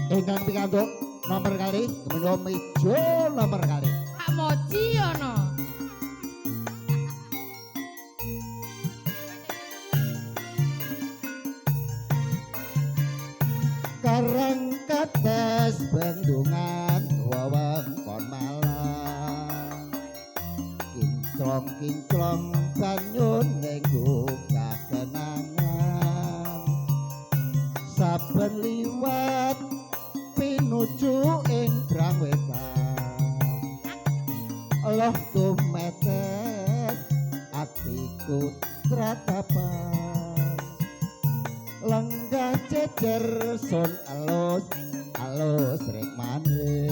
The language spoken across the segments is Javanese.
Ingkang pikantuk nomor kali menika meja nomor kali. Pak Moji ana. Karang kates bendungan wewengkon Malang. Kinclong-kinclong banyune gugah kenangan. Saben liwat pinuju ing Brang Wetan. Loh tumetes atiku tratapan. Lenggah jejer sun alus alus rikmane.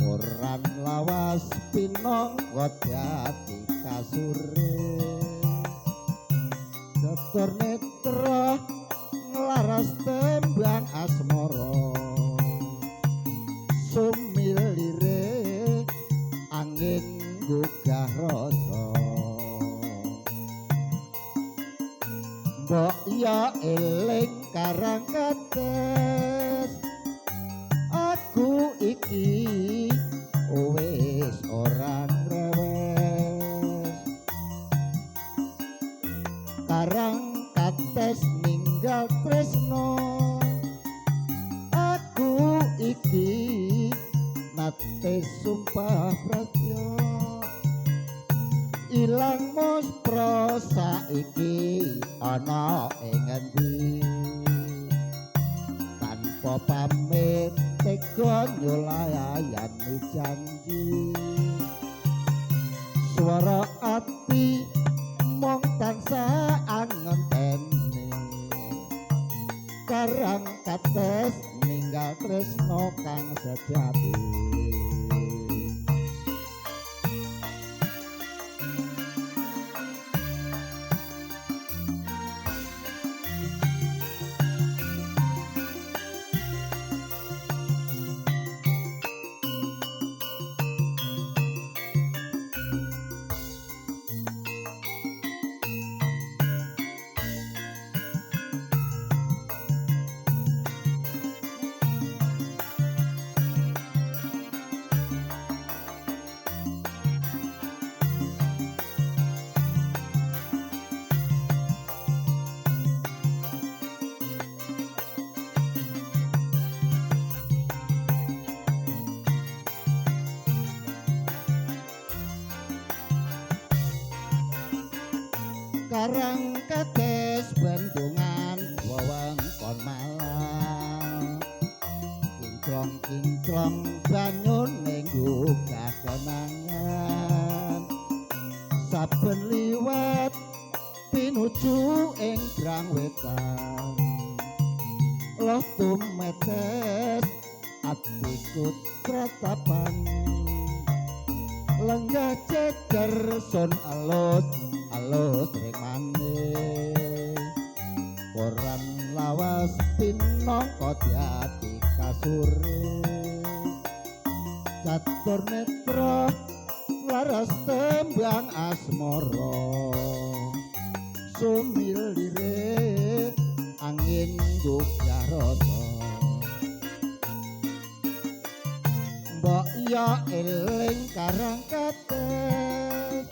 Koran lawas pinangka dadi kasure. Catur netra nglaras tembang asmara. Sumilire angin gugah rasa. Mbok ya eling karang kates, aku iki wis ora ngrewes. Karang kates ninggal tresno, aku iki nate sumpah pratya. Ilang muspra saiki ana ing endi? Tanpa pamit tega nyulayani janji. Swara ati mung tansah angenteni. Karang kates ninggal tresno kang sejati. Karang kates bendungan wewengkon Malang. Kinclong-kinclong banyune gugah kenangan. Saben liwat pinuju ing Brang Wetan. Loh tumetes atiku tratapan. Lenggah jejer sun alus alus ringmane. Koran lawas pinangka dadi kasure. Catur netra laras tembang asmara. Sumilire angin gugah rasa. Mbok ya eling karang kates,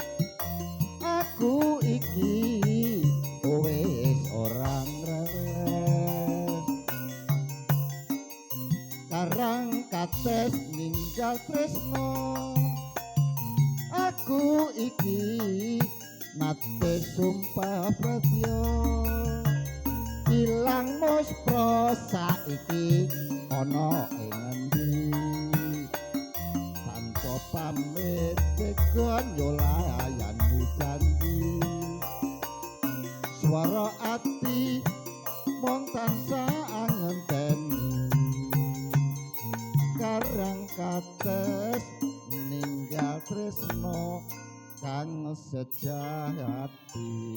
aku iki wis ora ngrewes. Karang kates ninggal tresno, aku iki nate sumpah pratya. Ilang muspra saiki ana ing endi? Tanpa pamit tega nyulayani janji. Swara ati mung tansah angenteni. Karang kates ninggal tresno kang sejati.